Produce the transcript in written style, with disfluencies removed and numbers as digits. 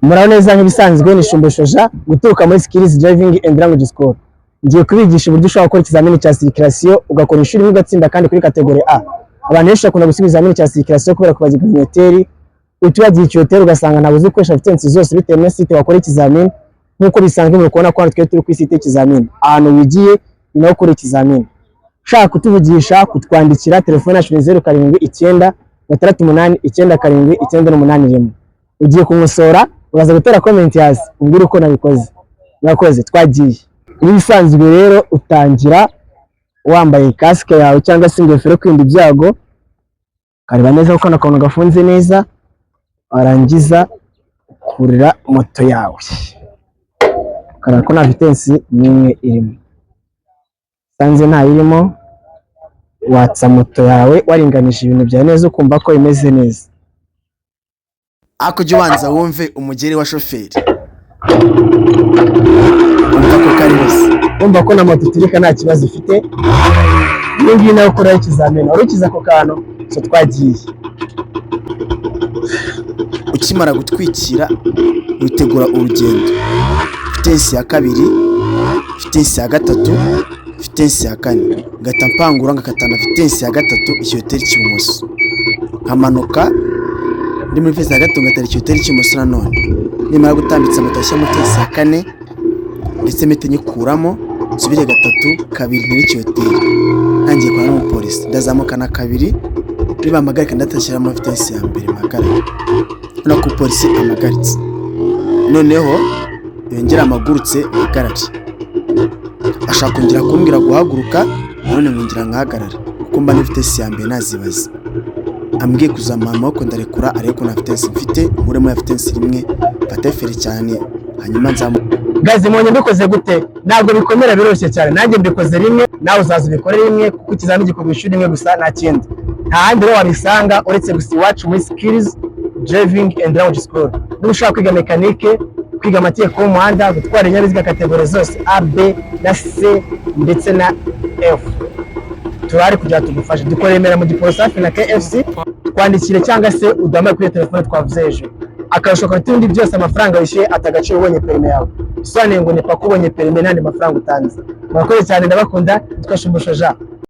Muraho neza, nk'ibisanzwe ni Shumbusho Jean guturuka muri Skills Driving and Language School. Ngiye kubigisha uburyo ushobora gukora ikizamini cya circulation, ugakora inshuro imwe ugatsinda, kandi kuri catégorie A. Abantu benshi bakunda gusiba ibizamini cya circulation kubera kubagirwa ibinyoteri, utubagiye icyoteri, ugasanga ntabwo uzi gukoresha vitesse zose bitewe na site wakora ikizamini. Nk'uko bisanzwe, muri kubona ko hano twari turi ku site y'ikizamini, ahantu wigiye ni naho ukora ikizamini. Ushaka kutuvugisha, kutwandikira, telefone yacu ni 0796899881. Ugiye kumusora, uraza gutera comment hasi umbwire uko nabikoze. Murakoze, twagiye. Nk'ibisanzwe rero, utangira wambaye kasike yawe cyangwa se ingofero yo kwirinda ibyago, ukareba neza ko kano kantu gafunze neza, warangiza ukurira moto yawe, ukareba ko nta vitesse n'imwe irimo. Usanze ntayirimo, watsa moto yawe, waringanije ibintu byawe neza, ukumva ko imeze neza. Ariko ujya ubanza wumve umugeri wa shoferi, wumva ko kari hose. Wumva ko na moto iturika nta kibazo ifite. Iyi ngiyi nawe ukoraho ikizamini, wari ukize ako kantu. So twagiye. Ukimara gutwikira, witegura urugendo. Vitesse ya kabiri, vitesse ya gatatu, vitesse ya kane, ngahita mpangura, ngakatana vitesse ya gatatu, ikiyoteri cy'ibumoso, nkamanuka ndi muri vitesse ya gatatu, ngatera ikiyoteri cy'ibumoso nanone. Nimara gutambitsa moto, ashyira muri vitesse ya kane, ndetse mpite nyikuramo, nsubire gatatu, kabiri, ntere ikiyoteri. Ntangiye kubona n'umupolisi, ndazamuka na kabiri, nibampagarika ndatashyiramo vitesse ya mbere, mpagarare. Urabona ko umupolisi amagaritse, noneho yongera amagurutse mpagarare. Ashaka kongera kumbwira guhaguruka, nanone nkongera nkahagarara, kuko mba ni vitesse ya mbere nazibaze. Ambwiye kuzamura amaboko, ndarekura, arebe ko nta vitesse mfite, nkuremo ya vitesse rimwe, mfate feri cyane, hanyuma nzamu. Guys, mubonye mbikoze gute? Ntabwo bikomera, biroroshye cyane. Nanjye mbikoze rimwe, nawe uzaza ubikore rimwe, kuko ikizamini gikorwa inshuro imwe gusa, nta kindi. Nta handi rero wabisanga uretse gusa iwacu muri Skills Driving and Language School. Niba ushaka kwiga mécanique, kwiga amategeko y'umuhanda, gutwara ibinyabiziga catégorie zose A, B na C ndetse na F, turahari kugira tugufashe. Dukora Remera mu Giporoso hafi na KFC. Twandikire cyangwa se uduhamagare kuri telefone twavuze hejuru. Akarusho karuta ibindi byose, amafaranga wishyuye ata agaciro ubonye permis yawe. Bisobanuye ngo ni paka ubonye permis n'andi mafaranga utanze. Murakoze cyane, ndabakunda. Nitwa Shumbusho Jean.